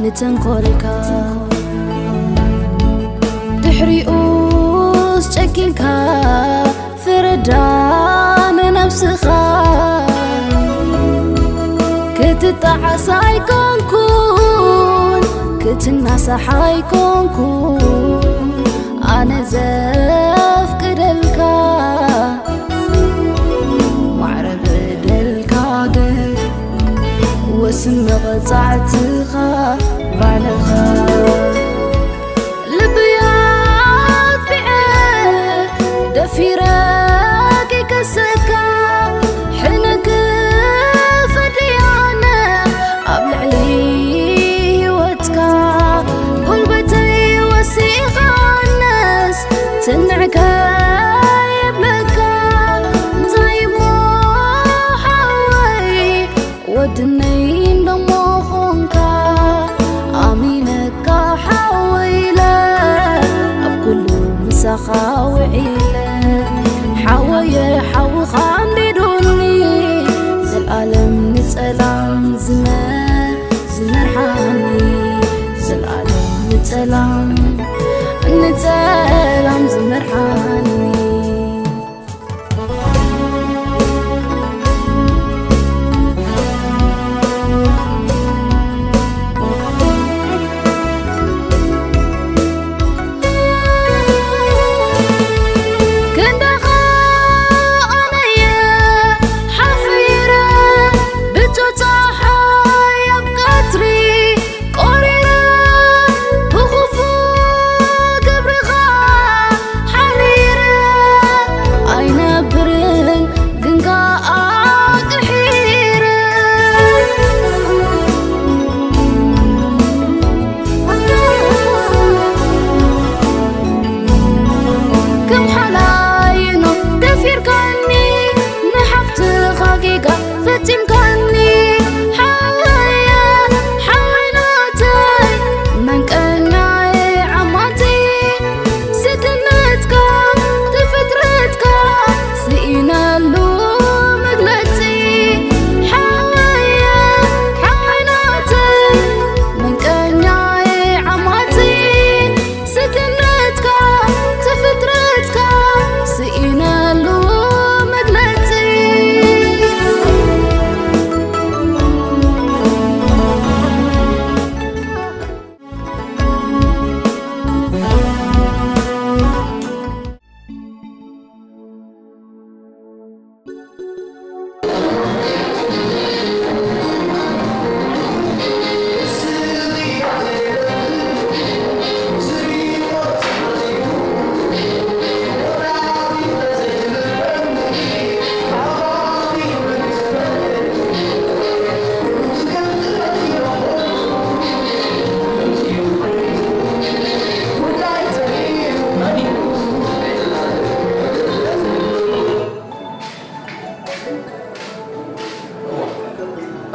ንተንኮልካ ድሕሪኡስ ጨኪንካ ፍረዳ ንነብስኻ ክትጣዓስ ኣይኮንኩን ክትናሳሕ ኣይኮንኩን ኣነ ዘፍቅደልካ ማዕረ በደልካ ግን ወስን መቐጻዕትኻ ባዕልኻ ልብይ ኣጥፊዐ ደፊረ ክከሰካ ሕነ ክፈድያነ ኣብ ልዕሊ ህይወትካ ጉልበተይ ወሲኻነስ ትንዕከ የብለካ እንታይ እሞ ሓወይ ወድነይ እንደሞ ኾንካ ኣሚነካ ሓወይ ኢለ ኣብ ኩሉ ምሳኻ ውዒለ ሓወየ ሓውኻ ኣንዲዱኒ ዘልኣለም ንጸላም ዝመ ዝመርሓኒ ዘልኣለም ንጸላም ንጸላም ዝመርሓኒ ክንዳኻ ኣነየ ሓፊረ ብቶ ጸሓይ ኣብ ቀትሪ ቆሪረ ብኽፉእ ግብርኻ ሓሪረ ኣይነብርን ግን ከኣ ቅሒረ ከም ሓላይኖ ደፊርካኒ ንሓፍትኻ ጌጋ ፈጺምካኒ ሓወየ ሓወይ ናተይ መንቀኛየ ዓማተይ ስድነትካ ትፍጥረትካ ስኢነሉ መግለጺ ሓወየ ሓወይ ናተይ መንቀኛየ ዓማተይ ስድነትካ ትፍጥረትካ ስኢነሉ መግለጺ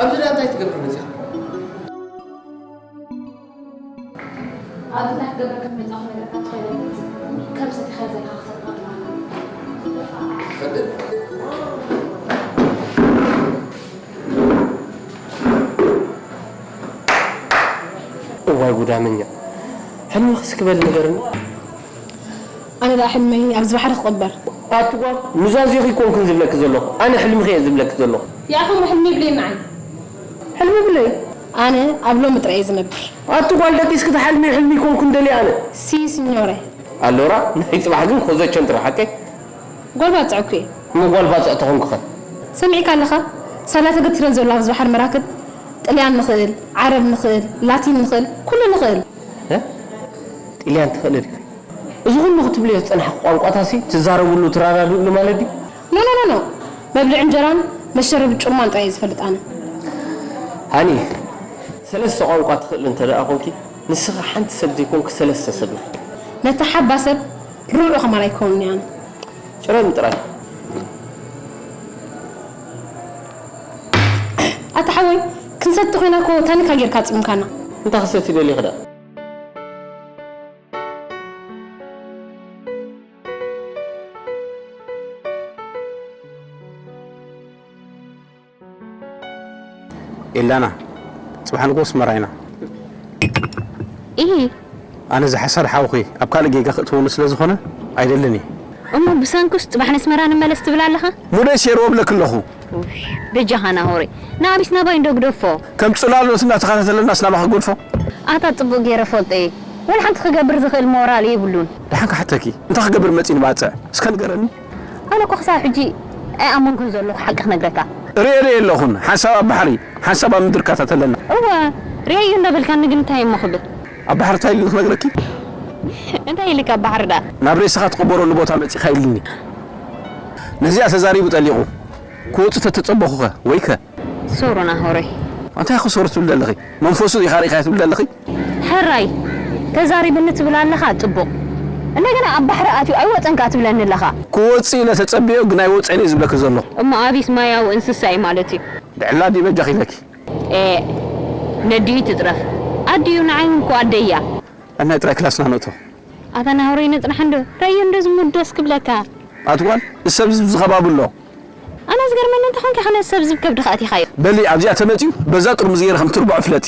ኣብዚ ደኣ እንታይ ትገብር መጺኻ? ኣብዚ እንታይ ክትገብር ከም መጻኹ ነገርካ ትኽእል ኢኻ። ከም ሰቲኻ ዘልካ ክሰጥካ ትኽእል። ትፈልጥ? እዋይ ጉዳመኛ፣ ሕልምኽስ ክበል ንገርኒ። ኣነ ደኣ ሕልመይ ኣብዚ ባሕሪ ክቕበር። ኣቲ ጓል፣ ኑዛዜኺ ኣይኮንኩን ዝብለኪ ዘለኹ፣ ኣነ ሕልምኺ እየ ዝብለኪ ዘለኹ። ያኹም ሕልሚ ይብለይ ንዓይ። ሕልሚ ይብለይ? ኣነ ኣብ ሎሚ ጥራይ እየ ዝነብር። ኣቲ ጓል፣ ደቂስኪ ትሓልሚ፣ ሕልሚ ኣይኮንኩን ደልየ ኣነ። ሲ ሲኞረ። ኣሎራ፣ ናይ ጽባሕ ግን ኮዘቸንትራ ሓቀይ? ጓል ባጽዕ እኮ እየ። እሞ ጓል ባጽዕ ተኾንኩኸ? ሰሚዕካ ኣለኻ? ሳላ ተገቲረን ዘለዋ ኣብዚ ባሕሪ መራክብ። ጥልያን ንኽእል፣ ዓረብ ንኽእል፣ ላቲን ንኽእል፣ ኩሉ ንኽእል። እ? ጥልያን ትኽእሊ ዲኺ? እዚ ኩሉ ክትብልዮ ዝጸናሕኪ ቋንቋታሲ ትዛረብሉ ትረዳድእሉ ማለት ድዩ? ኖ፣ ኖ፣ ኖ፣ ኖ። መብልዒ እንጀራን መሸረቢ ጩማን ጥራይ እየ ዝፈልጥ ኣነ። ሃኒ፣ ሰለስተ ቋንቋ ትኽእሊ እንተ ደኣ ኾንኪ፣ ንስኺ ሓንቲ ሰብ ዘይኮንኪ ሰለስተ ሰብ ኢኺ። ነቲ ሓባ ሰብ ርብዑ ከማን ኣይከውንን እየ ኣነ። ጭረሚ ጥራይ። ኣታ ሓወይ፣ ክንሰቲ ኮይና እኮ ታኒካ ጌርካ ኣጽሚምካና። እንታይ ክሰቲ ደሊኺ ደኣ? ኤልዳና፣ ጽባሕ ንግሆ ኣስመራ ኢና። ኢሂ። ኣነ እዚ ሓሳድ ሓውኺ ኣብ ካልእ ጌጋ ክእትወኒ ስለ ዝኾነ ኣይደልን እየ። እሞ ብሰንኩስ ጽባሕ ነስመራ ንመለስ ትብል ኣለኻ? ሙደይ ሴርዎ እብለኪ ኣለኹ። ውይ፣ በጃኻ ናሆረይ። ንኣቢስ ናባይ እንዶ ግደፎ። ከም ጽላሎት እናተኸታተለናስ ናባኺ ክገድፎ? ኣታ ጽቡቕ ገይረ ፈልጦ እየ። ወላ ሓንቲ ክገብር ዝኽእል ሞራል የብሉን። ደሓን ክሓተኪ፣ እንታይ ክገብር መጺእኒ ባጽዕ? እስከ ንገረኒ። ኣነ እኮ ክሳብ ሕጂ ኣይኣመንኩን ዘለኹ ሓቂ ክነግረካ። ርእየ ርእየ ኣለኹን፣ ሓንሳብ ኣብ ባሕሪ፣ ሓንሳብ ኣብ ምድሪ ይከታተለና። እወ፣ ርእየዮ እንዳበልካኒ ግን እንታይ እሞ ክብል? ኣብ ባሕሪ እንታይ ኢሉኒ ክነግረኪ? እንታይ ኢልካ ኣብ ባሕሪ ደኣ? ናብ ሬሳኻ ትቕበረሉ ቦታ መጺኻ ኢሉኒ። ነዚኣ ተዛሪቡ ጠሊቑ ክወጽእ ተተጸበኹኸ ወይከ? ሶሮ ናሆረይ። እንታይ ኢኺ ሶሮ ትብሊ ዘለኺ? መንፈሱ ኢኻ ርኢኻዮ ትብሊ ዘለኺ? ሕራይ ተዛሪብኒ ትብል ኣለኻ ጽቡቕ። እንደገና ኣብ ባሕሪ ኣትዩ ኣይወጸን ከኣ ትብለኒ ኣለኻ። ክወጽእ ኢለ ተጸብዮ ግን ኣይወጸን እየ ዝብለኪ ዘለኹ። እሞ ኣቢስ ማያዊ እንስሳ እዩ ማለት እዩ። ድዕላ ድዩ በጃኺ ኢለኪ። ኤእ ነዲኡ ትጽረፍ። ኣዲኡ ንዓይ እኮ ኣደይ እያ። ኣናይ ጥራይ ክላስና ንእቶ። ኣታ ናሆረይ ነጽናሕ እንዶ ረዩ እንዶ ዝሙት ደስ ክብለካ። ኣቲ ጓል ንሰብ ዝብ ዝኸባቡ ኣሎ። ኣነ ዝገርመኒ እንተኾንካ ከነ ሰብ ዝብ ከብድኻ ኣቲኻዮ። በሊ ኣብዚኣ ተመጺኡ በዛ ጥርሙዝ ገይረ ከም ትርብዖ ፍለጢ።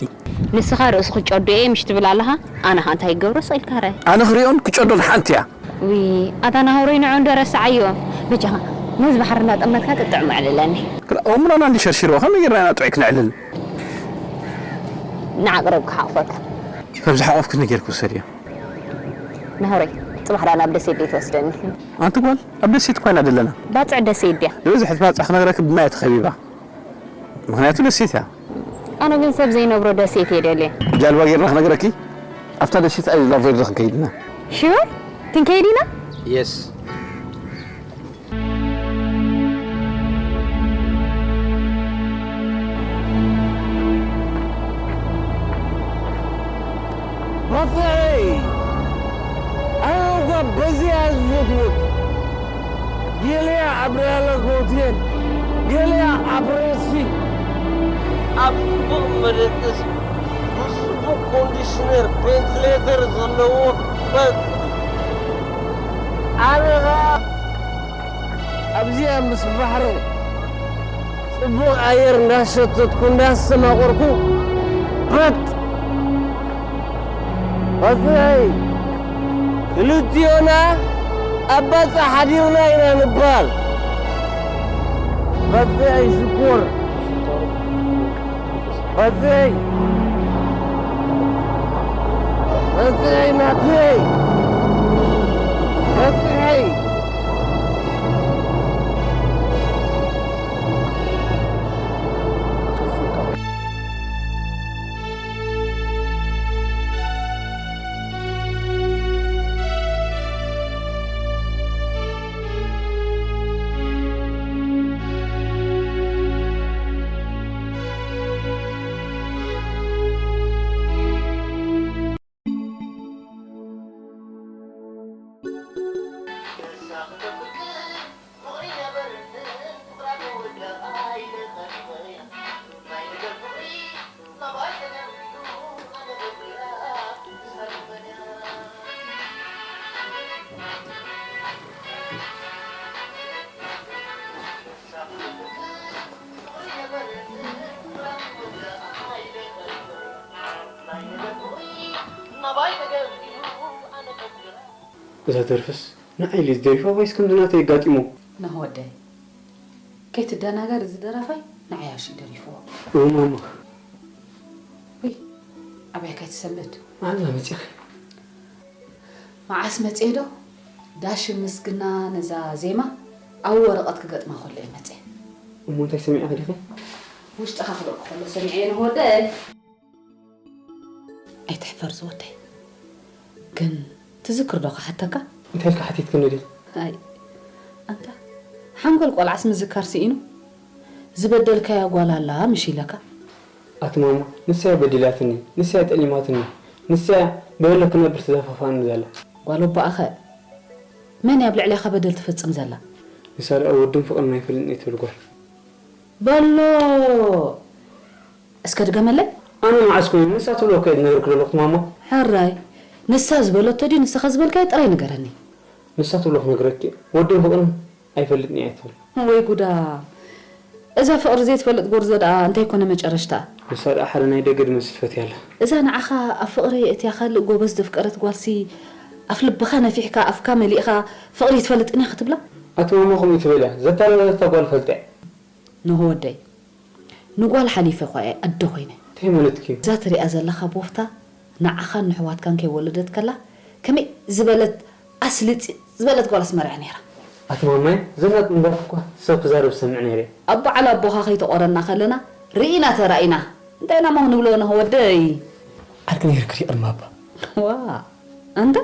ንስኻ ርእሱ ክጨዶ እየ ምሽ ትብል ኣለኻ ኣነ ኸ እንታይ ክገብሮ ስቕ ኢልካ ርኣይ። ኣነ ክሪኦን ክጨዶን ሓንቲ እያ። ውይ ኣታ ናሆረይ ንዑ እንዶ ረስዓዮ። በጃኻ ነዚ ባሕሪ እንዳጠመትካ ጥጥዕሞ ኣዕልለኒ። ክላ- እሙናና እንዲ ሸርሺርዋ ከመይ ጌርና ኢና ጥዑይ ክነዕልል? ንዓ ቅረብ ክሓቑፈካ። ከም ዝሓቖፍክኒ ጌርኪ ውሰድዮ። ናሆረይ ጽባሕ ደኣ ናብ ደሴት ደይ ትወስደኒ። ኣንቲ ጓል ኣብ ደሴት እኳ ኢና ደለና። ባጽዕ ደሴት ድያ? ዝበዝሐት ባጽዕ ክነግረኪ ብማይ እያ ተኸቢባ። ምኽንያቱ ደሴት እያ። ኣነ ግን ሰብ ዘይነብሮ ደሴት እየ ደልየ። ጃልባ ጌርና ክነግረኪ ኣብታ ደሴት ኣይዝላ ቨርደ ክንከይድ ኢና። Sure? ክንከይድ ኢና? Yes። ባጽዕይ! ኣነ እኳ በዚኣ ዝፈትወት። ገሊኣ ኣብ ሪያለ ሆቴል፣ ገሊኣ ኣብ ሬሲ። ኣብ ጽቡቕ መደቀሲ፣ ምስ ጽቡቕ ኮንዲሽነር፣ ቬንትሌተር ዘለዎ በጥ። ኣነ ኸኣ ኣብዚኣ ምስ ባሕሪ ጽቡቕ ኣየር እንዳሸተትኩ እንዳስተማቐርኩ በጥ። ባጽዕይ! ክልቲኦና ኣብ ባጽዕ ሓዲርና ኢና ንበሃል። ባጽዕይ ሽኮር! ባጽዕይ! ባጽዕይ ናተይ! ባጽዕይ! እዛ ደርፍስ ንዓይ ኢሉ ዝደሪፋ ወይስ ከምዚ ናተይ ኣጋጢሞ? ናሆ ወደይ ከይትደናገር፣ እዚ ደራፋይ ንዓይ ኣሽዩ ደሪፍዎ። እው ማማ። ውይ ኣበይ ከይትሰንብድ። መዓዝ መጺኺ? መዓስ መጽየ ዶ? ዳሽ ምስግና ነዛ ዜማ ኣብ ወረቐት ክገጥማ ከሎ እየ መጽየ። እሞ እንታይ ሰሚዕኺ ዲኺ? ውሽጥኻ ክበኪ ከሎ ሰሚዐ እየ ናሆ ወደይ። ኣይትሕፈር ዝወደይ። ግን ትዝክር ዶ ክሓተካ? እንታይ ኢልካ ሓቲትክኒ ዲኺ? ኣይ ኣንታ ሓንጎል ቆልዓስ ምዝካር ስኢኑ? ዝበደልካያ ጓል ኣላ ምሽ ኢለካ? ኣቲ ማማ ንሳ'ያ በዲላትኒ፣ ንሳ'ያ ጠሊማትኒ፣ ንሳ'ያ ብበሎ ክነብር ትደፋፍኣኒ ዘላ። ጓል ኣቦኣኸ መን እያ ኣብ ልዕሌኻ በደል ትፍጽም ዘላ? ንሳ ደኣ ወድን ፍቕርን ኣይፈልጥን እየ ትብል ጓል። በሎ! እስከ ድገመለይ። ኣነ መዓስ ኮይኑ ንሳ ትብሎ እኮ እየ ዝነግረኪ ዘለኹ ማማ። ሕራይ ንሳ ዝበለቶ ድዩ ንስኻ ዝበልካዮ ጥራይ ንገረኒ። ንሳ ትብሎ ክነግረኪ እየ። ወድን ፍቕርን ኣይፈልጥን እየ ትብል። ወይ ጉዳ። እዛ ፍቕሪ ዘይትፈልጥ ጎርዞ ደኣ እንታይ ኮነ መጨረሽታ? ንሳ ደኣ ሓደ ናይ ደገ ድመስል ፈትያ ኣላ። እዛ ንዓኻ ኣብ ፍቕሪ እትያ ካልእ ጎበዝ ዘፍቀረት ጓልሲ ኣፍ ልብኻ ነፊሕካ ኣፍካ መሊእኻ ፍቕሪ ይትፈልጥን እያ ክትብላ? ኣቲ ማማ ከምኡ ትበልያ ዘታለለታ ጓል ፈልጥያ። ንሆ ወደይ ንጓል ሓሊፈ እኳ እየ ኣደ ኮይነ። እንታይ ማለትኪ እዩ? እዛ ትሪኣ ዘለኻ ቦፍታ ንዓኻን ንሕዋትካን ከይወለደት ከላ ከመይ ዝበለት ኣስልጺ ዝበለት ጓል ኣስመራ እያ ነይራ። ኣቲ ማማይ ዘናጥ ምንባርኩ እኳ ሰብ ክዛረብ ዝሰምዕ ነይረ። ኣብ በዓል ኣቦኻ ከይተቖረና ከለና ርኢና ተራኢና እንታይ ኢና ሞ ክንብሎ ንኸወደይ። ዓርኪ ነይርኪ ድዩ ቅድሚ ኣባ? ዋ ኣንታ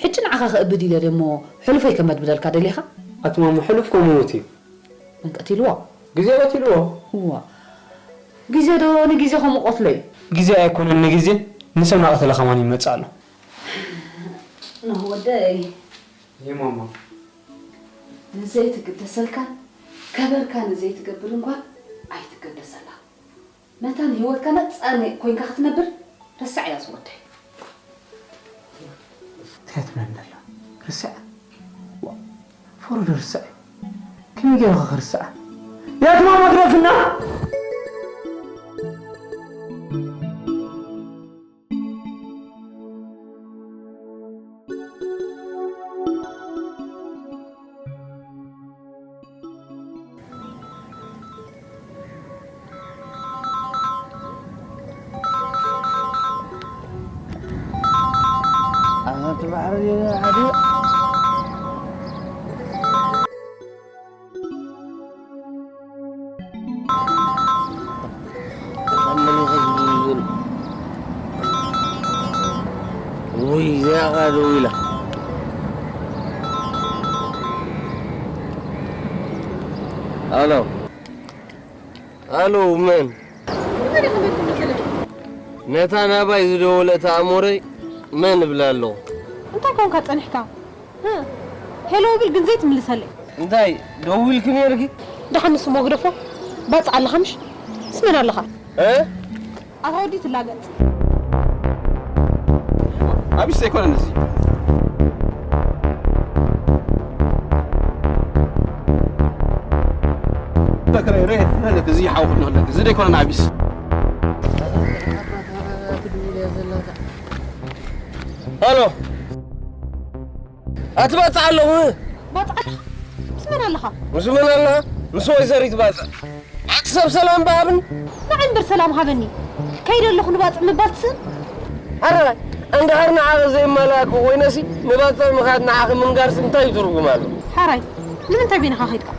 ሕጂ ንዓኻ ክእብድ ኢለ ደሞ ሕሉፈይ ከመድብለልካ ደሊኻ? ኣቲ ማማ ሕሉፍ ከምኡ እዩ። መንቀት ኢልዎ። ግዜ ቀቲልዎ። እዋ ግዜ ዶ ንግዜ ከምኡ ቀትሎ እዩ። ግዜ ኣይኮነን ንግዜ ንሰብ ናቐተለ ከማን ይመጽእ ኣሎ። ንወደይ ይማማ ንዘይትግደሰልካ ከበርካ ንዘይትገብርን ጓል ኣይትገደሰላ። መታን ህይወትካ ነጻ ኮይንካ ክትነብር ርሳዕ እያ ዝወደይ። እንታይ ትብለኒ ደላ? ርስዕ? ዋ፣ ፈረዶ ርስዕ? ከመይ ገይርኻ ክርስዓ? ያትማ መግረፍና! ኣቲ ባሕሪ ዓዲ ተመሊኸ ዝብል ውይ እዚኣ ኸዓ ደው ኢላ። ኣሎ። ኣሎ መን? ነታ ናባይ ዝደወለት ኣእሞረይ መን እብላ ኣለኹ። እንታይ ኮንካ ጸኒሕካ? ሄሎ እብል ግን ዘይትምልሰለይ። እንታይ ደዊልኪ ነይርኪ? ደሓን ንሱ መግደፎ ባጽዕ ኣለኻ ምሽ? ምስ መን ኣለኻ? እ? ኣታ ወዲ ትላገጽ። ኣቢስ ኣይኮነን እዚ። ተክረ ሬት ነለት እዚ ሓው ክኖለት እዚ ደይኮነን ኣቢስ። ሃሎ። ኣትባጽዕ ኣለኹ። ባጽዕ ኣለኻ? ምስ መን ኣለኻ? ምስ መን ኣለኻ? ምስ ወይዘሪት ባጽዕ። ኣቲ ሰብ ሰላም በሃብኒ። ንዓይ እምበር ሰላም ሃበኒ። ከይደ ኣለኹ ንባጽዕ ምባል ትስእን? ሓራይ፣ እንድሕር ንዓኺ ዘይማልኣኪ ኮይነሲ ንባጽዕ ምኻድ ንዓኺ ምንጋርሲ እንታይ ትርጉም ኣለዎ? ሓራይ፣ ንምንታይ በይንኻ ከይድካ?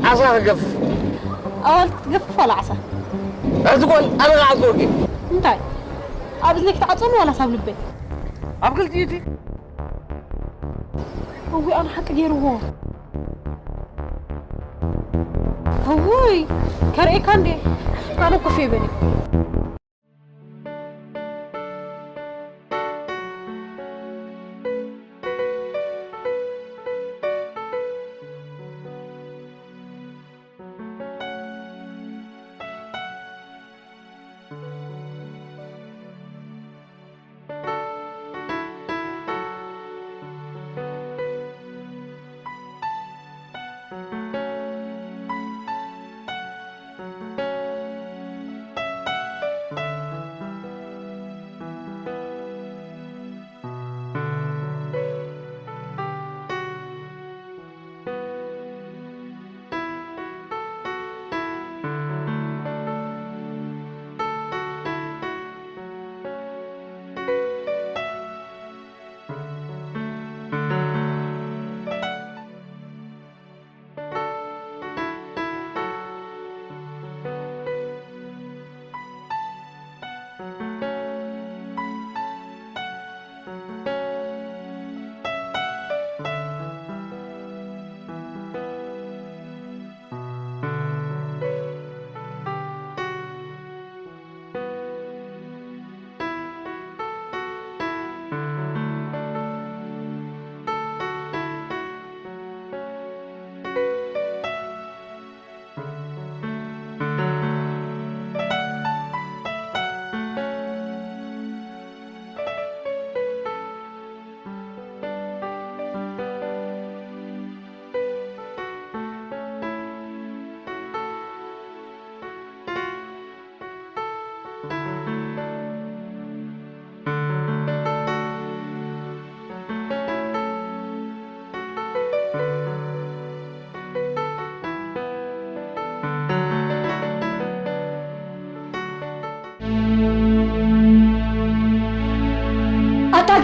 ዓሳ ክገፍፍ። ኣዋልድ ክትገፍፍ ዋላ ዓሳ? ኣቲ ጓል፣ ኣነ ክዓጽወኪ። እንታይ? ኣብ እዝነይ ክትዓጽወኒ ዋላስ ኣብ ልበይ? ኣብ ክልቲኡ እቲ። እውይ ኣነ ሓቂ ገይርዎ። እውይ ከርእየካ እንዴ ኣነ ኮፍ ይበል።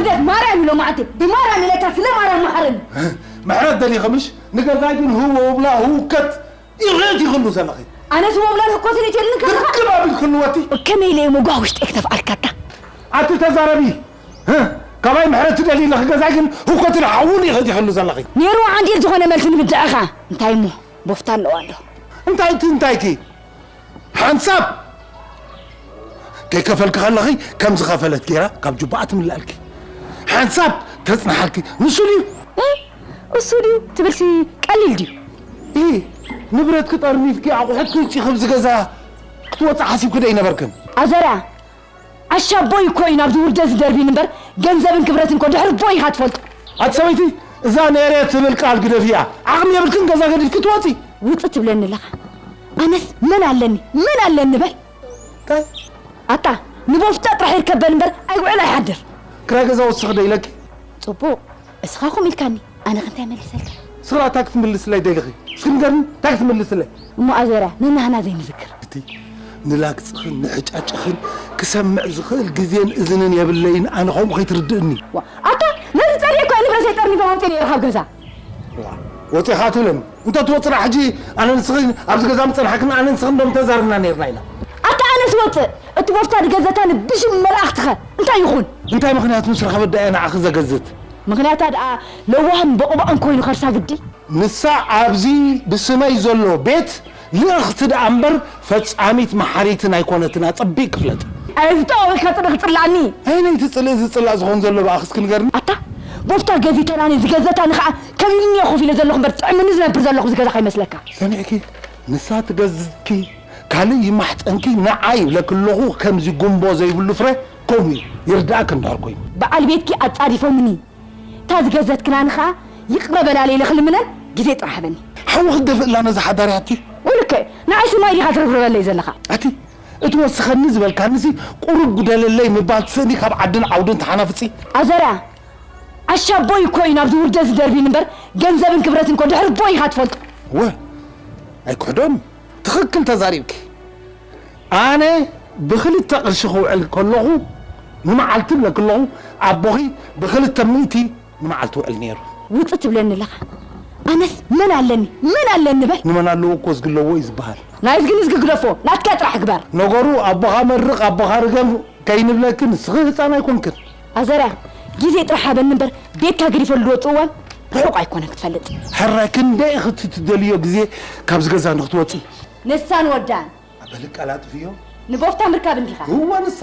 ደፍ ማርያም ኢሎ መዓልቲ ብማርያም ኢለካ ስለ ማርያም መሓረኒ። ምሕረት ደሊኺ ምሽ? ንገዛይ ግን ህወ ውብላ ህውከት ይኽእት ይኽሉ ዘለኺ። ኣነስ ህወ ውብላን ህኮትን እትልኒ ከለኻ ርክብ ኣቢል ክህልወቲ። ከመይ ኢለ እየ መጓህ ውሽጠይ ክተፍኣልካታ? ኣቲ ተዛረቢ። ህ? ካባይ ምሕረት ትደሊ ኣለኺ፣ ገዛይ ግን ህኮትን ሓውን ይኽእት ይኽሉ ዘለኺ። ነይሩ ዓንዲል ዝኾነ መልሲ ንብድዐኻ። እንታይ እሞ ቦፍታ ኣለዋ ኣሎ። እንታይ እቲ እንታይኪ? ሓንሳብ ከይከፈልኪ ከለኺ ከም ዝኸፈለት ገይራ ካብ ጁባኣ ትምልኣልኪ። ሓንሳብ ተጽንሓልኪ። ንሱ ድዩ? እ? እሱ ድዩ ትብልሲ ቀሊል ድዩ? ኢ፣ ንብረትኪ ጠርኒፍኪ ኣቑሑትኪ ውጪ ክብዚ ገዛ ክትወጽእ ሓሲብኪ ዶ ኣይነበርክን? ኣዘርያ፣ ዓሻ ቦይ እኮ እዩ ናብዚ ውርደት ዝደርቢን እምበር ገንዘብን ክብረትን እኮ ድሕሪ ቦይ ኢኻ ትፈልጦ። ኣቲ ሰበይቲ፣ እዛ ነይረ ትብል ቃል ግደፍያ። ዓቕሚ የብልክን ገዛ ገዲፍኪ ትወጺ። ውጽእ ትብለኒ ኣለኻ። ኣነስ መን ኣለኒ፣ መን ኣለኒ በል። እንታይ? ኣታ፣ ንቦፍታ ጥራሕ ይርከበን እምበር ኣይውዕል ኣይሓድር። ክራይ ገዛ ወስኺ ዶ ኢለኪ? ጽቡቕ፣ እስኻ ኹም ኢልካኒ፣ ኣነ ኸ እንታይ መሊሰልካ? ስራ እንታይ ክትምልስለይ ደሊኺ? እስኪ ንገርኒ፣ እንታይ ክትምልስለይ? እሞ ኣዘርያ፣ ነናህና ዘይንዝክር። እቲ ንላግጽኽን ንሕጫጭኽን ክሰምዕ ዝኽእል ግዜን እዝንን የብለይን፣ ኣነ ኸምኡ ኸይትርድእኒ። ዋ፣ ኣታ፣ ነዚ ጸሊኤ እኮ ንብረተይ ጠርኒፎም ኣምጺኤ ነይረ ካብ ገዛ። ዋ፣ ወጺኻ ትብለኒ? እንተ ትወጽና ሕጂ ኣነ ንስኺ ኣብዚ ገዛ ምጸናሕክን ኣነ ንስኽን ዶ ምተዛርብና ነይርና ኢና። ኣታ ኣነስ ወጽእ፣ እቲ ቦፍታ ዝገዘታ ንብሽም መልኣኽትኸ እንታይ ይኹን? እንታይ ምኽንያት ምስ ረኸበት ደኣ እያ ንዓኺ ዘገዝት? ምኽንያታ ደኣ ለዋህን በቑባቕን ኮይኑ ከርሳ ግዲ? ንሳ ኣብዚ ብስመይ ዘሎ ቤት ልእኽቲ ደኣ እምበር ፈጻሚት መሓሪትን ኣይኮነትን፣ ኣጸቢቕ ክፍለጥ። ኣየ ዝተዋወልካ ጽድቕ ጽላእኒ። ኣየነይቲ ጽልኢ ዝጽላእ ዝኾን ዘሎ ብኣኺ እስኪ ንገርኒ? ኣታ ቦፍታ ገዚተናኒ ዝገዘታኒ ኸኣ ከቢድኒ እየ ኮፍ ኢለ ዘለኹ እምበር ጥዕምኒ ዝነብር ዘለኹ ዝገዛ ከይመስለካ። ሰሚዕኪ? ንሳ ትገዝትኪ ካልእ ይማሕጸንኪ ንዓይ ይብለኪ ኣለኹ። ከምዚ ጉንቦ ዘይብሉ ፍረ ከምኡ እዩ። ይርዳእኪ እንድሕር ኮይኑ። በዓል ቤትኪ ኣጻዲፎምኒ። እታ ዝገዘትክናኒ ኸኣ ይቕረ በላለ ኢለ ክልምነን ግዜ ጥራሕ ሃበኒ። ሓዊ ክትደፍእ ኣላ ነዛ ሓዳር እያ ኣቲ። ወልከ ንዓይ ስማይ ዲኻ ትረብርበለይ ዘለኻ? ኣቲ እቲ ወስኸኒ ዝበልካንሲ ቁሩብ ጉደለለይ ምባል ትስእኒ ካብ ዓድን ዓውድን ተሓናፍጺ። ኣዘርያ ዓሻ ቦይ እኮ እዩ ናብዚ ውርደት ዝደርቢን እምበር ገንዘብን ክብረትን እኮ ድሕሪ ቦይ ኢኻ ትፈልጦ። እወ ኣይክሕዶን። ትኽክል ተዛሪብኪ። ኣነ ብኽልተ ቅርሺ ክውዕል ከለኹ ንመዓልቲ እብለኪ ኣለኹ ኣቦኺ ብኽልተ ሚእቲ ንመዓልቲ ውዕል ነይሩ። ውጽእ ትብለኒ ኣለኻ። ኣነስ መን ኣለኒ መን ኣለኒ በል። ንመን ኣለዎ እኮ ዝግለዎ እዩ ዝበሃል። ናይ እዝጊ ንዝጊ ግደፎ ናትካ ጥራሕ ግበር። ነገሩ ኣቦኻ መርቕ ኣቦኻ ርገም ከይንብለኪ ንስኺ ህጻን ኣይኮንክን። ኣዘርያ ግዜ ጥራሕ ሃበኒ እምበር ቤትካ ገዲፈሉ ዝወጽእ እዋን ርሑቕ ኣይኮነን ክትፈልጥ። ሕራይ ክንደይ ኢኺ እቲ ትደልዮ ግዜ ካብዚ ገዛ ንክትወጺ? ንሳን ወዳን ኣበል ቀላጥፍዮ። ንቦፍታ ምርካብ እንዲኻ። እወ ንሳ።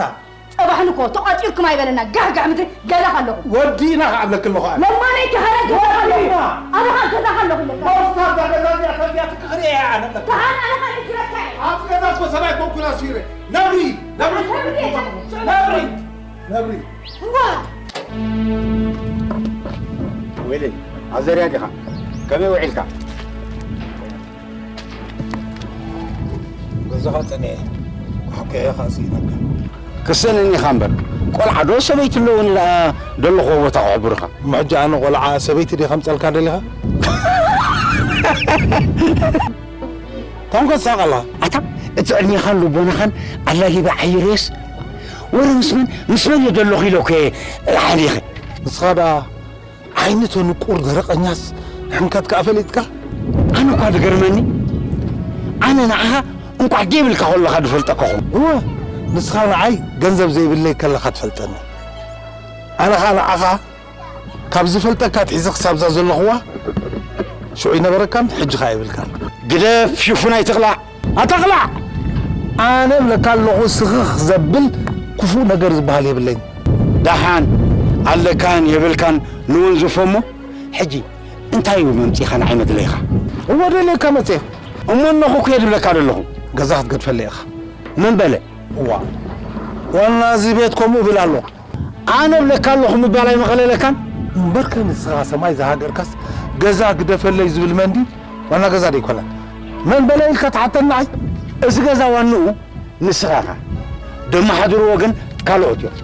ጸባሕን እኮ ተቋጺርኩም ኣይበለና ጋሕጋሕ ምድሪ ገዛ ካለኹ። ወዲእና ክዓብለኪ ኣለኹ ኣነ። ለማነይ ተኸረ ገዛ ካለኹ። ወዲእና። ኣነ ኸኣ ገዛ ካለኹ ኢለካ። ቦፍታ እዛ ገዛ እዚኣ ከቢያ ትክኽሪ እየ ኣነ። ተሃን ኣነ ኸኣ እጅረካ እየ። ኣብ ገዛ እኮ ሰብኣይ ኮንኩና ሲረ። ነብሪ፣ ነብሪ፣ ነብሪ፣ ነብሪ። እዋ። ወይለይ፣ ኣዘርያ ዲኻ? ከመይ ውዒልካ? ገዛኻ ጸኒዐ፣ ኳሕኲሐ ኸኣ ስኢነካ። ክሰነኒ ኢኻ እምበር፣ ቆልዓ ዶ ሰበይቲ ኣለዎ ንደኣ ደለኽዎ ቦታ ክሕብሩኻ? እሞ ሕጂ ኣነ ቆልዓ ሰበይቲ ድየ ከምጸልካ ደሊኻ? ታንኮ ትስሕቕ ኣለኻ? ኣታ፣ እቲ ዕድሜኻን ልቦናኻን ኣላጊበ ዓይረየስ፣ ወረ ምስ መን፣ ምስ መን እየ ደለኹ ኢለ እኮ እየ ሓሊኸ። ንስኻ ደኣ ዓይኒ ተንቁር ደረቐኛስ ሕምከት ከኣ ፈሊጥካ? ኣነ እኳ ዝገርመኒ፣ ኣነ ንዓኻ እንቋዕ ደይብልካ ከለኻ ዝፈልጠካ እኹ። እወ፣ ንስኻ ንዓይ ገንዘብ ዘይብለይ ከለኻ ትፈልጠኒ። ኣነ ኸኣ ንዓኻ ካብ ዝፈልጠካ ኣትሒዘ ክሳብዛ ዘለኽዋ ሽዑ ይነበረካን ሕጂ ኸኣ የብልካን። ግደፍ ሽፉን ኣይትቕላዕ። ኣታ ቕላዕ! ኣነ እብለካ ኣለኹ ስኽኽ ዘብል ክፉእ ነገር ዝበሃል የብለይን። ደሓን ኣለካን የብልካን ንወንዝፎ እሞ፣ ሕጂ እንታይ እዩ መምጺእኻ ንዓይ መድለይኻ? እወ ደልየካ መጽየ። እሞ እነኹ ክሄድ እብለካ ደለኹ። ገዛ ክትገድፈለይ ኢኻ። መን በለ? እዋ፣ ዋና እዚ ቤት ከምኡ እብል ኣሎ። ኣነ እብለካ ኣለኹ ምባል ኣይመቐለለካን? እምበርከ ንስኻ ሰማይ ዝሃገርካስ ገዛ ግደፈለይ ዝብል መን ድዩ? ዋና ገዛ ደይኮነ። መን በለ ኢልካ ትሓተኒ ንዓይ? እዚ ገዛ ዋንኡ ንስኻ ኢኻ። ደመሓድርዎ ግን ካልኦት እዮም።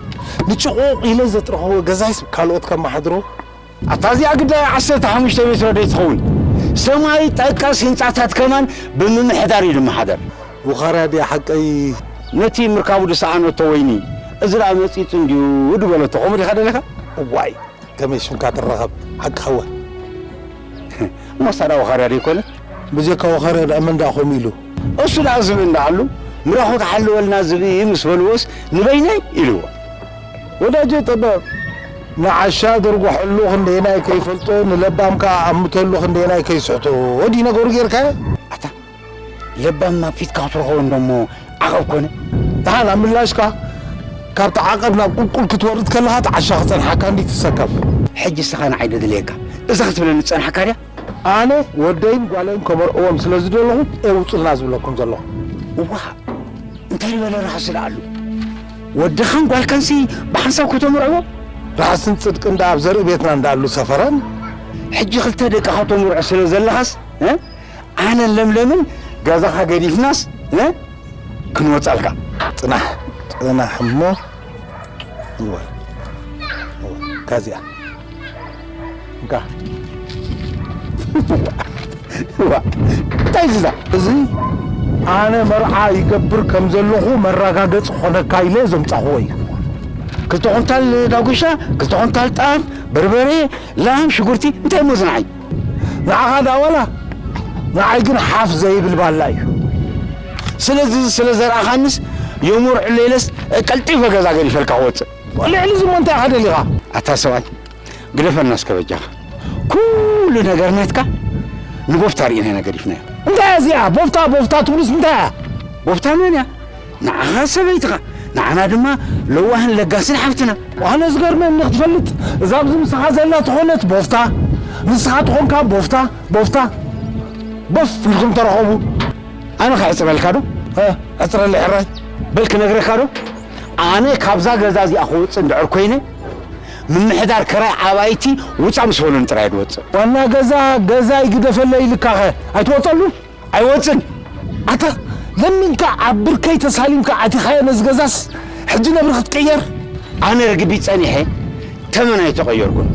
ንጭቑቕ ኢለ ዘጥረኽዎ ገዛይስ ካልኦት ከመሓድሮ? ኣታ እዚኣ ግዳ ዓሰርተ ሓሙሽተ ሜትሮ ደይትኸውን? ሰማይ ጠቀስ ህንጻታት ከማን ብምምሕዳር እዩ ዝመሓደር። ውኻርያ ድያ ሓቀይ? ነቲ ምርካቡ ዝሰኣነቶ ወይኒ፣ እዚ ደኣ መጺጽ እንድዩ ዝበለቶ፣ ከምኡ ዲኻ ደሊኻ? እዋይ፣ ከመይ ሽምካ ትረኸብ? ሓቅኻ እወ። እሞ ሳዳ ወኻርያ ደይኮነት? ብጀካ ወኻርያ ደኣ መን ደኣ ከምኡ ኢሉ? እሱ ደኣ ዝብል እንዳኣሉ፣ ምራኹ ተሓልወልና ዝብኢ ምስ በልዎስ፣ ንበይነይ ኢልዎ። ወዳጀ ጥበብ፣ ንዓሻ ድርጉሐሉ ክንደየናይ ከይፈልጦ፣ ንለባም ከኣ ኣምተሉ ክንደየናይ ከይስሕቶ፣ ወዲ ነገሩ ጌርካዮ? ኣታ ለባም ናብ ፊትካ ክትረኽቦ እንዶ እሞ ዓቐብ ኮነ። ደሓን ኣብ ምላሽካ ካብቲ ዓቐብ ናብ ቁልቁል ክትወርድ ከለኻ እቲ ዓሻ ክጸንሓካ እንዲ ትሰከፍ። ሕጂ እስኻ ንዓይ ዶ ድልየካ? እዛ ክትብለኒ ዝጸናሕካ ድያ? ኣነ ወደይን ጓለይን ከመርዕዎም ስለ ዝደለኹ እየ ውጹልና ዝብለኩም ዘለኹ። እዋ፣ እንታይ ዝበለ ራሕሲ ደኣ ኣሉ? ወድኻን ጓልካንሲ ብሓንሳብ ከተምርዕዎ? ራሕስን ጽድቅን ደኣ ኣብ ዘርኢ ቤትና እንዳኣሉ ሰፈረን። ሕጂ ክልተ ደቅኻ ተምርዖ ስለ ዘለኻስ፣ እ? ኣነን ለምለምን ገዛኻ ገዲፍናስ፣ እ? ክንወጻልካ። ጽናሕ፣ ጽናሕ እሞ፣ እወ፣ እወ፣ ካዚኣ። እንካ። ዋ፣ እንታይ እዩ እዛ? እዚ ኣነ መርዓ ይገብር ከም ዘለኹ መረጋገጺ ክኾነካ ኢለ ዘምጻኹዎ እዩ። ክልተ ኩንታል ዳጉሻ፣ ክልተ ኩንታል ጣፍ፣ በርበረ፣ ላም፣ ሽጉርቲ፣ እንታይ እሞ ዝንዓይ? ንዓኻ ደኣ ዋላ፣ ንዓይ ግን ሓፍ ዘይብል ባላ እዩ። ስለዚ ስለ ዘርኣኻንስ የምርዕለይ ኢለስ ቀልጢፈ ገዛ ገዲፈልካ ክወጽእ። ልዕሊ እዚ እሞ እንታይ ኢኻ ደሊኻ? ኣታ ሰብኣይ፣ ግደፈና እስከ በጃኻ። ኩሉ ነገር ናትካ ንቦፍታ ርኢና ኢና ገዲፍናዮ። እንታይ እያ እዚኣ? ቦፍታ፣ ቦፍታ ትብሉስ እንታይ እያ? ቦፍታ መን እያ? ንዓኻ ሰበይትኻ፣ ንዓና ድማ ለዋህን ለጋስን ሓፍትና። ኣነ ዝገርመኒ ክትፈልጥ፣ እዛ ኣብዚ ምሳኻ ዘላ ትኾነት ቦፍታ፣ ንስኻ ትኾንካ ቦፍታ፣ ቦፍታ። ቦፍ ኢልኩም ተረኸቡ። ኣነ ከዕጽረልካ ዶ? እ? ዕጽረለይ ሕራይ። በል ክነግረካ ዶ? ኣነ ካብዛ ገዛ እዚኣ ክወጽእ እንድሕር ኮይነ፣ ምምሕዳር ክራይ ኣባይቲ ውጻእ ምስ በሉኒ ጥራይ እየ ዝወጽእ። ዋና ገዛ፣ ገዛ ይግደፈለይ ኢልካኸ ኣይትወጸሉን? ኣይወጽን። ኣታ ለሚንካ ኣብ ብርከይ ተሳሊምካ ኣቲኻዮ ነዚ ገዛስ ሕጂ ነብሪ ክትቅየር? ኣነ ርግቢት ጸኒሐ ተመን ኣይተቐየርኩን።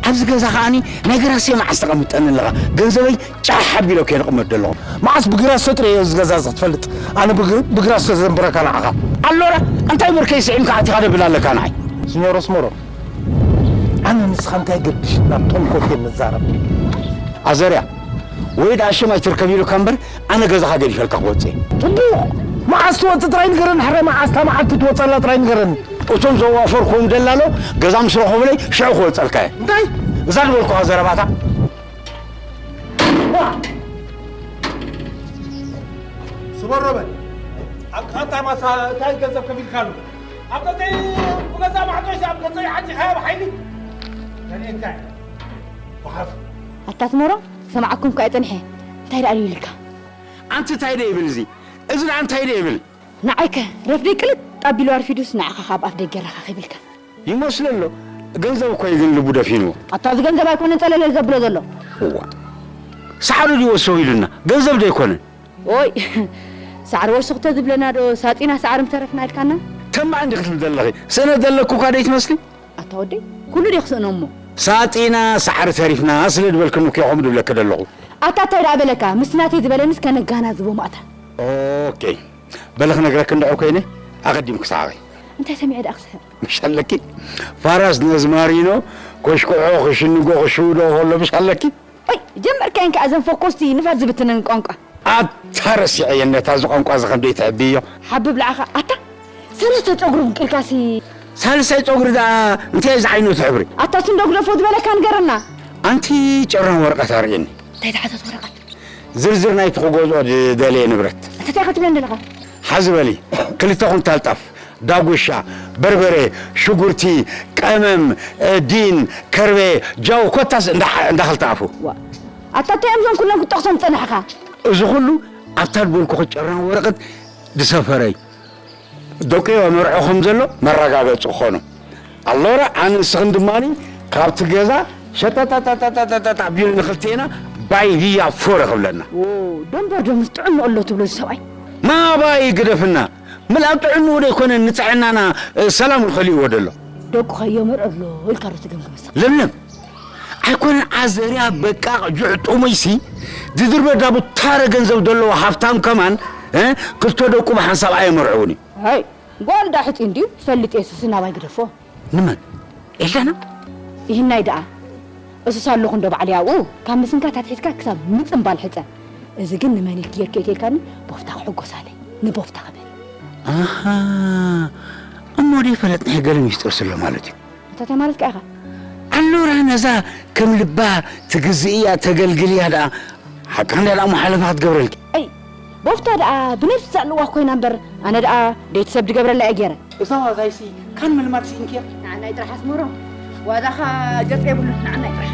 ኣብዚ ገዛ ከኣኒ ናይ ግራስየ መዓስ ተቐምጠኒ ኣለኻ። ገንዘበይ ጫሕ ኣቢለ እኮ እየ ዝቕመጥ ዘለኹ። መዓስ ብግራስ ተጥረዮ እዚ ገዛ እዚ ክትፈልጥ? ኣነ ብግ-፣ ብግራስ ተዘንብረካ ንዓኻ። ኣሎራ፣ እንታይ ብርከይ ስዒምካ ኣቲኻ ደብል ኣለካ ንዓይ? ሲኞር ኣስመሮም፣ ኣነ ንስኻ እንታይ ገድሽ ናብ ቶም ኮፌ ንዛረብ? ኣዘርያ፣ ወይ ደኣ ሽም ኣይትርከብ ኢሉካ እምበር፣ ኣነ ገዛኻ ገዲፈልካ ክወጽእ እየ። ጽቡቕ! መዓስ ትወጽእ ጥራይ ንገረኒ፣ ሕረ መዓስ፣ እታ መዓልቲ ትወጸላ ጥራይ ንገረኒ። እቶም ዘዋፈርክዎም ደላሎ ገዛ ምስ ረኸቡለይ ሽዑ ክወጸልካ እየ። እንታይ? እዛ ዝበልኩኻ ዘረባታ። ስበሮ በል። ኣብ ቃንታ ማሳ እንታይ ገንዘብ ከፊልካሉ? ኣብ ገዛይ፣ ብገዛ ማዕጾይሲ ኣብ ገዛይ ዓጺኻዮ ብሓይሊ? ከኔ እንታይ? ወሓፍ። ኣታ ኣስመሮም፣ ሰማዕኩም ከኣ ጸኒሐ። እንታይ ደኣ ኢልካ? ኣንቲ እንታይ ደኣ ይብል እዚ? እዚ ደኣ እንታይ ደኣ ይብል? ንዓይከ ረፍደይ ቅልጥ ኣቢሉ ኣርፊዱስ ንዓኻ ካብ ኣፍ ደገ ረኻኺብልካ። ይመስሎ ኣሎ። ገንዘብ እኮ እዩ ግን ልቡ ደፊንዎ። ኣታ እዚ ገንዘብ ኣይኮነን ጸለለል ዘብሎ ዘሎ። እዋ። ሳዕሪ ድዩ ወሰው ኢሉና? ገንዘብ ዶ ኣይኮነን? ኦይ፣ ሳዕሪ ወስኽ ተዝብለና ዶ ሳጺና ሳዕሪ ምተረፍና ኢልካና? ተማዕ እንዲ ክትብል ዘለኺ። ስእነት ዘለኩ እኳ ደይትመስሊ? ኣታ ወደይ፣ ኩሉ ድየ ክስእኖ እሞ? ሳጺና ሳዕሪ ተሪፍና ስለ ዝበልክኒ እኮ ከምኡ ድብለኪ ዘለኹ። ኣታ እንታይ ደኣ በለካ? ምስቲ ናተይ ዝበለንስ ከነጋናዝቦ ማእታ። ኦኬ። በሊ ክነግረኪ እንድሕር ኮይነ፣ ኣቐዲምኪ ሰሓቒ። እንታይ ሰሚዐ ደኣ ክስሕቕ? ምሽ ኣለኪ? ፋራስ ነዝማሪኖ፣ ኮሽኩዖ፣ ክሽንጎ፣ ክሽውዶ ከሎ ምሽ ኣለኪ? ኦይ፣ ጀመርካየን ከኣ እዘን ፈኮስቲ ንፋስ ዝብትነን ቋንቋ። ኣታ ረሲዐየን ነታ እዚ ቋንቋ እዚ ከም ደይትሕብዮ። ሓብብ ለዓኻ፣ ኣታ ሰለስተ ጸጉሪ ብቂልካሲ። ሳልሳይ ጸጉሪ ደኣ እንታይ እዩ ዝዓይነቱ ሕብሪ? ኣታ ስንዶ ግደፎ ዝበለካ ንገረና። ኣንቲ ጭራን ወረቐት ኣርእየኒ። እንታይ ዝሓዘት ወረቐት? ዝርዝር ናይቲ ክገዝኦ ዝደለየ ንብረት። ኣታ እንታይ ክትብለኒ ዘለኻ? ሓዚ በሊ፣ ክልተ ኩንታል ጣፍ፣ ዳጉሻ፣ በርበረ፣ ሽጉርቲ፣ ቀመም፣ እ፣ ዲን፣ ከርቤ፣ ጃው፣ ኮታስ እንዳ-፣ እንዳኸልተ ኣፉ። ዋ፣ ኣታ እንታይ እዮም እዞም ኩሎም ክትጠቕሶም ዝጸናሕካ? እዚ ኩሉ ኣብታ ዝበልኩኺ ጭራን ወረቐት ዝሰፈረ እዩ። ደቂዮ መርዖ ከም ዘሎ መረጋገጺ ክኾኖ። ኣሎረ ኣነ ንስኽን ድማኒ ካብቲ ገዛ ሸጠጠጠጠጠጠጠ ኣቢሉ ንኽልቴና ባይ ቪያ ፎረ ክብለና። ዎ፣ ደንበር ዶ ምስ ጥዕንኡ ኣሎ ትብሎ እዚ ሰብኣይ? ማባይ ግደፍና። ምልኣብ ጥዕንኡ ዶ ኣይኮነን ንጥዕናና፣ እ፣ ሰላም ከሊእዎ ደሎ? ደቁ ከየመርዖ ኣሎ ኢልካ ዶ ትገምግም ንስኻ? ለምለም፣ ኣይኮነን ኣዘርያ በቃ ጁዕ ጥሙይሲ ድድርበ ዳቡ ታረ ገንዘብ ዘለዎ ሃብታም ከማን፣ እ፣ ክልተ ደቁ ብሓንሳብ ኣየመርዕውን እዩ። ኣይ፣ ጓል ዳ ሕፂን ድዩ? ፈልጥ የሱስ ናባይ ግደፎ። ንመን? ኤልዳና ይህናይ ደኣ እሱስ ኣለኹ እንዶ ባዕለይ ኣብኡ ካብ ምስንካት ኣትሒዝካ ክሳብ ምጽምባል ሕጸ። እዚ ግን ንመን ኢልኪ ጌርኪ ኢልካኒ ቦፍታ ክሕጎስ ኣለይ ንቦፍታ ክብል። ኣሃ እሞ ደይ ፈለጥናዮ ገለ ሚስጥር ስሎ ማለት እዩ። እታ ማለት ከ ኢኻ ኣሉራ ነዛ ከም ልባ ትግዝእያ ተገልግልያ ደኣ ሓቃ እንድያ ደኣ እሞ ሓለፋ ክትገብረልኪ። ኣይ ቦፍታ ደኣ ብነብሲ ዘዕልዋ ኮይና እምበር ኣነ ደኣ ደይቲ ሰብ ድገብረላ እየ ገይረ። እዛ ዋዛይሲ ካን ምልማድ ስኢንኪያ። ንዓናይ ጥራሕ ኣስመሮም ዋዛኻ ገጽ የብሉን ንዓናይ ጥራሕ።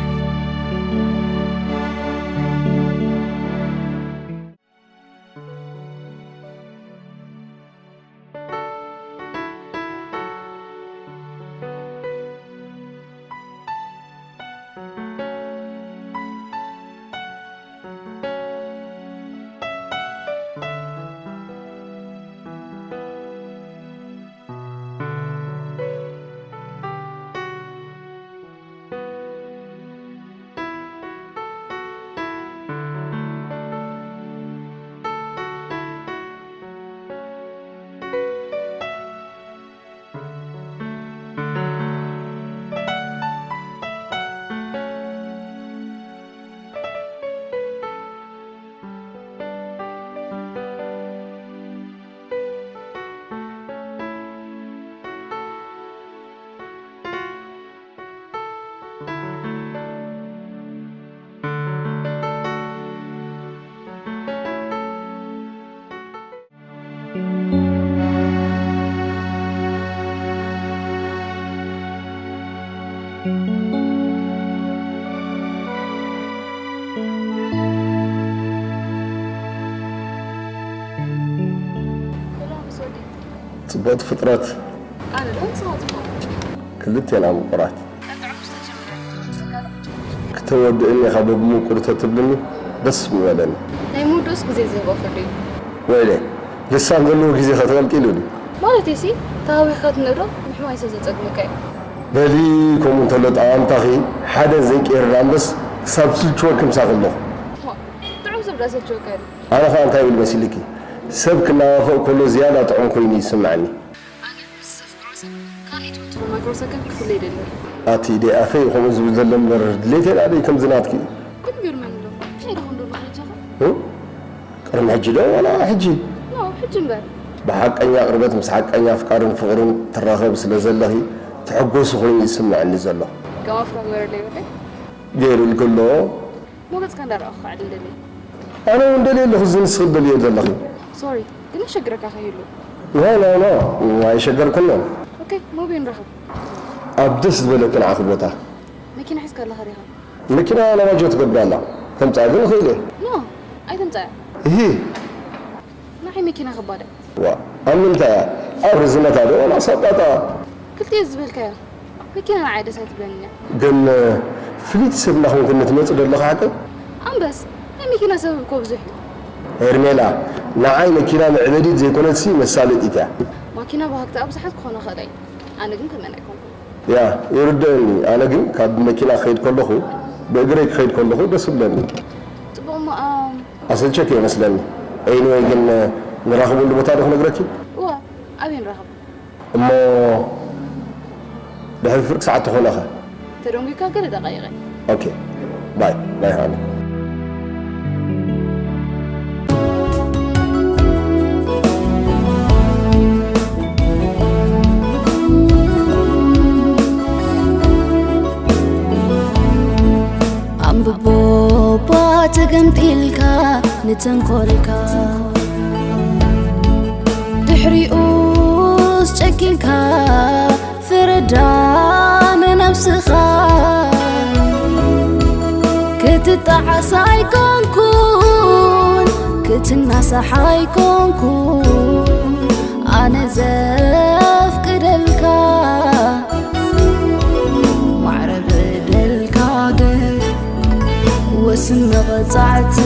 ጽቡቕቲ ፍጥረት። ክልቴና ምቁራት። ክተወድእኒ ኢኻ በብምቁር ተትብልኒ ደስ ምበለኒ። ናይ ምውድኡስ ግዜ ዝህቦ ፍርዲ እዩ። ወይለይ ልሳን ዘለዎ ግዜኸ ተቐልቂሉ ድዩ? ማለተይሲ ተሃዊኽካ ትንእዶ ምሕማይ ሰብ ዘጸግመካ እዩ። በሊ ከምኡ እንተሎ ጠቓምታኺ ሓደ ዘይቅየር ደኣ እምበስ ክሳብ ዝስልችወኪ ምሳኺ ኣለኹ። እሞ ጥዑም ሰብ ደኣ ሰልችወካ ድዩ? ኣነ ኸኣ እንታይ እብል መሲልኪ? ሰብ ክናፋፈቕ ከሎ ዝያዳ ጥዑም ኮይኑ እዩ ዝስምዓኒ። ኣነ ምስ ዘፍቅሮ ሰብ ካልኣይቲ ወትሩ ማይክሮ ሰከንድ ክፍለ ኣይደልን። ኣቲ ደይ ኣፈይ ከምኡ ዝብል ዘሎ እምበር ድሌተይ ደኣ ደይ ከምዚ ናትኪ። ግን ይገርመኒ ኣሎ እንታይ ደኾን ዘሎ ከረጃኻ? እ? ቅድሚ ሕጂ ዶ ዋላ ሕጂ? ኖ ሕጂ እምበር። ብሓቀኛ ቅርበት ምስ ሓቀኛ ኣፍቃርን ፍቕርን ትራኸቢ ስለ ዘለኺ ተሐጎሲ ኮይኑ እዩ ዝስምዐኒ ዘሎ። ከም ኣፍካ ግበረለይ በለይ። ገይሩልኪ ኣሎ። ሞገጽካ እንዳረኣኹ ክዕድል ደልየ። ኣነ እውን ደልየ ኣለኹ እዚ ንስኺ ትደልዮ ዘለኺ። ሶሪ ግን የሸግረካ ከይህሉ። ኖ ኖ ኖ ኣይሸገርኩንን። ኦኬ ሞቢ ንራኸብ። ኣብ ደስ ዝበለኪ ንዓኺ ቦታ። መኪና ሒዝካ ኣለኻ ዲኻ? መኪና ናባጆ ትገብር ኣላ። ከምጽኣ ግን እኽእል እየ። ኖ ኣይተምጽኣያ። እሂ። ንዓይ መኪና ከባድ እያ። ዋእ ኣብ ምንታይ እያ? ኣብ ርዝነታ ዶ ዋላ ኣሳጣጥኣ? ክልቲኡ ዝበልካዮ። መኪና ንዓይ ደስ ኣይትብለንን እያ። ግን ፍልይቲ ሰብ እናኾንኪ ንትመጺ ዶ ኣለኺ ሓቀይ? ኣምበስ ናይ መኪና ሰብ እኮ ብዙሕ እዩ። ሄርሜላ ንዓይ መኪና መዕበዲት ዘይኮነትሲ መሳለጢት እያ። ማኪና ባህግቲ ኣብዝሓት ክኾና ይኽእላ እየን ኣነ ግን ከምአን ኣይኮንኩን። ያ ይርደአኒ ኣነ ግን ካብ ብመኪና ክኸይድ ከለኹ ብእግረይ ክኸይድ ከለኹ ደስ ይብለኒ። ፅቡቕ እሞ ኣም። ኣሰልቸኪ እየ መስለኒ። Anyway ግን ንራኸበሉ ቦታ ዶ ክነግረኪ? እወ ኣበይ ንራኸብ? እሞ ድሕሪ ፍርቂ ሰዓት ተኾነ ኸ? ተደንጒካ ገለ ደቓይቕ እየ። ኦኬ ባይ ባይ ሃኒ። ኣንብቦ እባ ተገምጢልካ ንተንኮልካ ድሕሪኡስ ጨኪንካ ፍረዳ ንነብስኻ ክትጣዓስ ኣይኮንኩን ክትናሳሕ ኣይኮንኩን ኣነ ዘፍቅደልካ ማዕረ በደልካ ግን ወስን መቐጻዕቲ